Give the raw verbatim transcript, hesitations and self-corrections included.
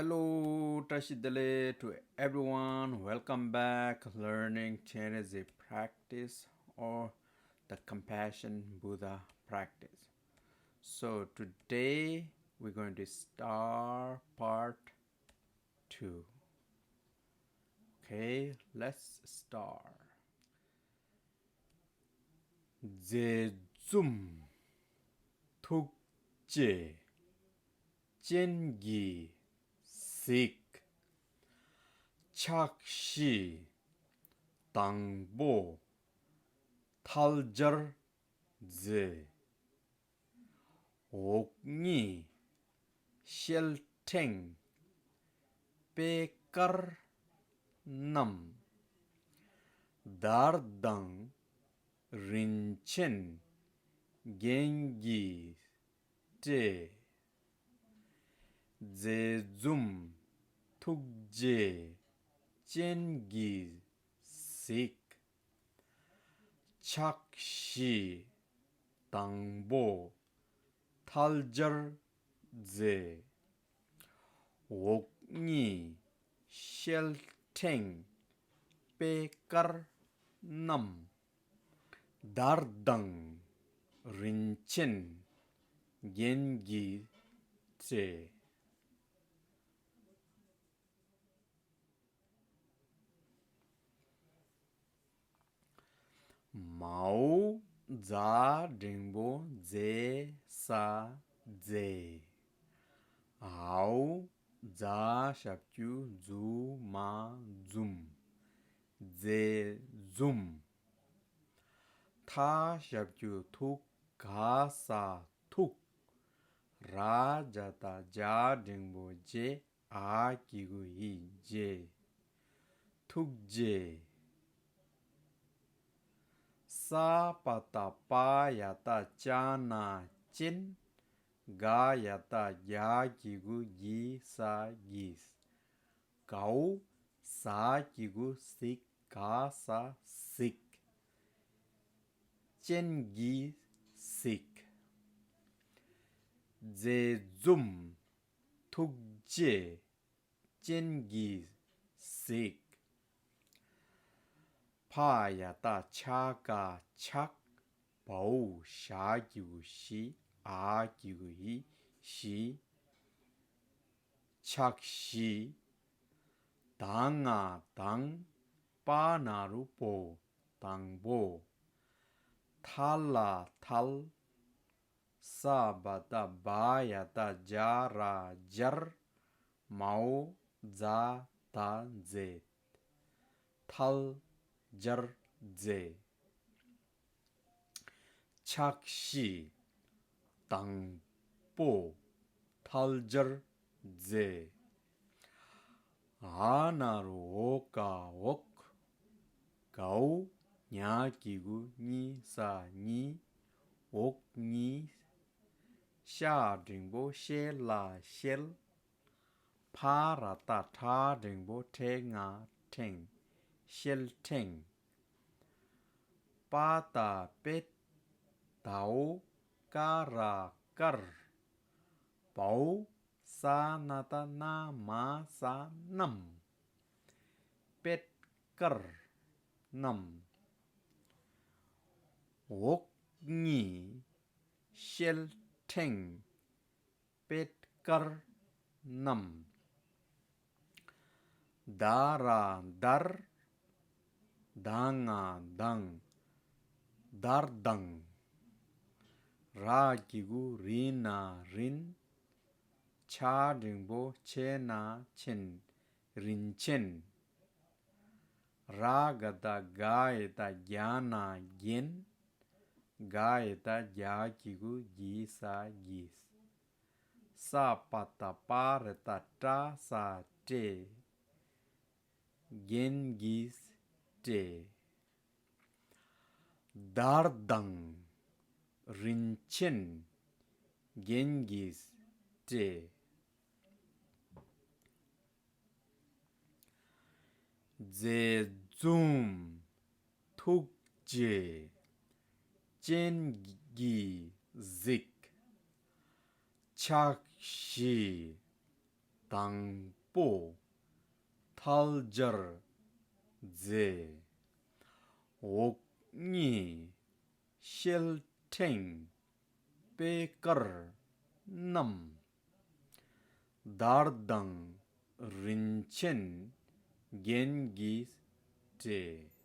Hello, བཀྲ་ཤིས་བདེ་ལེགས to everyone. Welcome back learning Chinese practice or the Compassion Buddha practice. So today we're going to start part two. Okay, let's start. མཛེས་འཛུམ་ཐུགས་རྗེ་སྤྱན་གྱིས་གཟིགས། ཕྱག་བཞི་དང་པོ་ཐལ་སྦྱར་མཛེས། འོག་གཉིས་ཤེལ་ཕྲེང་པད་དཀར་བསྣམས། དར་དང་རིན་ཆེན་རྒྱན་གྱིས་སྤྲས། མཛེས་འཛུམ་ཐུགས་རྗེ་སྤྱན་གྱིས་གཟིགས། ཕྱག་བཞི་དང་པོ་ཐལ་སྦྱར་མཛེས། འོག་གཉིས་ཤེལ་ཕྲེང་པད་དཀར་བསྣམས། དར་དང་རིན་ཆེན་རྒྱན་གྱིས་སྤྲས། མའོ་ཛ་འགྲེང་བུ་ཛེ་ས་མཛེས། འའོ་ཛ་ཞབས་ཀྱུ་འཛུ་མ་འཛུམ། མཛེས་འཛུམ། ཐ་ཞབས་ཀྱུ་ཐུ་ག་ས་ཐུགས། ར་ཇ་ཏ་ཇ་འགྲེང་བུ་རྗེ། འ་གི་གུ་འི་རྗེ། ཐུགས་རྗེ། ས་པ་ཏ་པ་ཡ་ཏ་ཅ་ན་ཅན། ག་ཡ་ཏ་གྱ་གི་གུ་གྱི་ས་གྱིས། གའོ་ཟ་གི་གུ་ཟི་ག་ས་གཟིགས། སྤྱན་གྱིས་གཟིགས། མཛེས་འཛུམ་ཐུགས་རྗེ་སྤྱན་གྱིས་གཟིགས། ཕ་ཡ་ཏ་ཆ་ག་ཕྱག། བའོ་ཞ་གི་གུ་ཞི། འ་གི་གུ་འི་ཞི། ཕྱག་བཞི། ད་ང་དང་། པ་ན་རུ་པོ་དང་པོ། ཐ་ལ་ཐལ། ས་བ་ཏ་བ་ཡ་ཏ་ཇ་ར་སྦྱར། མའོ་ཛ་ད་མཛེས། ཐལ་སྦྱར་མཛེས། ཕྱག་བཞི་དང་པོ་ཐལ་སྦྱར་མཛེས། འ་ན་རོ་འོ་ཀ་འོག། གའོ་ཉ་གི་གུ་གཉི་ས་གཉིས། འོག་གཉིས། ཤ་འགྲེང་བུ་ཤེ་ལ་ཤེལ། ཕ་ར་ཏ་ཕྲ་འགྲེང་བུ་ཕྲེ་ང་ཕྲེང་། ཤེལ་ཕྲེང་། པ་ཏ་པད། དའོ་ཀ་ར་དཀར། བའོ་ས་ན་ཏ་ན་མ་ས་བསྣམས། པད་དཀར་བསྣམས། འོག་གཉིས་ཤེལ་ཕྲེང་པད་དཀར་བསྣམས། ད་ར་དར། ད་ང་དང་། དར་དང་། ར་གི་གུ་རི་ན་རིན། ཆ་འགྲེང་བུ་ཆེ་ན་ཆེན། རིན་ཆེན། ར་ག་ཏ་ག་ཡ་ཏ་གྱ་ན་རྒྱན། ག་ཡ་ཏ་གྱ་གི་གུ་གྱི་ས་གྱིས། ས་པ་ཏ་པ་ར་ཏ་ཏྲ་ས་སྤྲས། རྒྱན་གྱིས་སྤྲས། དར་དང་རིན་ཆེན་རྒྱན་གྱིས་སྤྲས། མཛེས་འཛུམ་ཐུགས་རྗེ་སྤྱན་གྱིས་གཟིགས། ཕྱག་བཞི་ དང་པོ་ཐལ་སྦྱར་རྫས། འོག་གཉིས་ཤེལ་ཕྲེང་པད་དཀར་བསྣམས། དར་དང་རིན་ཆེན་རྒྱན་གྱིས་སྤྲས།